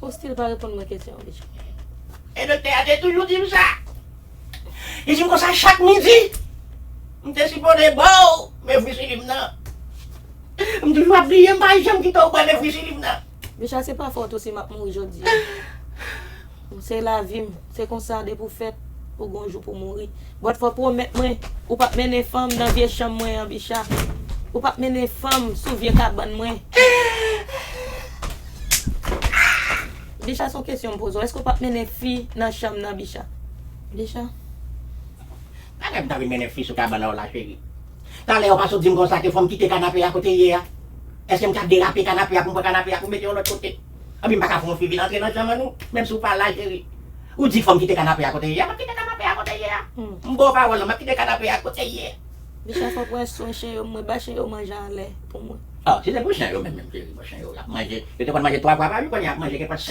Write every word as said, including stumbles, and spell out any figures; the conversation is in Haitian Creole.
Ou still pa reponn mwen kesyon an, Bicha. E doktè a te toujou di m sa. Li di m konsa chak midi. M te sipoze ba w mefisilim nan. M toujou ap bliye, m pa janm kite w bwè mefisilim nan. Bicha, se pa fòt ou si m ap mouri jodi a. Se lavi m. Se konsa, depi w fèt, ou gon jou pou mouri. Bòt fò pwomèt mwen, ou p ap mennen fanm nan vye chanm mwen an, Bicha. Ou p ap mennen fanm sou vye kabann mwen. Bicha, se yon kesyon m poze w. Èske w p ap mennen fi nan chanm nan, Bicha? Bicha. Bagay m ta vin mennen fi sou kabann an la, cheri. Talè ou pa sot di m konsa ke fò m kite kanape a kote l ye a? Èske m ka derape kanape a pou m pran kanape a pou m mete yon lòt kote? Anpi m pa ka fè yon fi vin antre nan chanm an nou, menm si w pa la, cheri. Ou di fò m kite kanape a kote l ye a, m ap kite kanape a kote l ye a. M ba w pawòl la, m ap kite kanape a kote l ye. Bicha, fòk wè swen chen yo, mwen ba chen yo manje anlè pou mwen. Ah, si se pou chen yo menm, menm, cheri, bon, chen yo, y ap manje. Yo te konn manje twa fwa pa jou, kounye a y ap manje gen pwès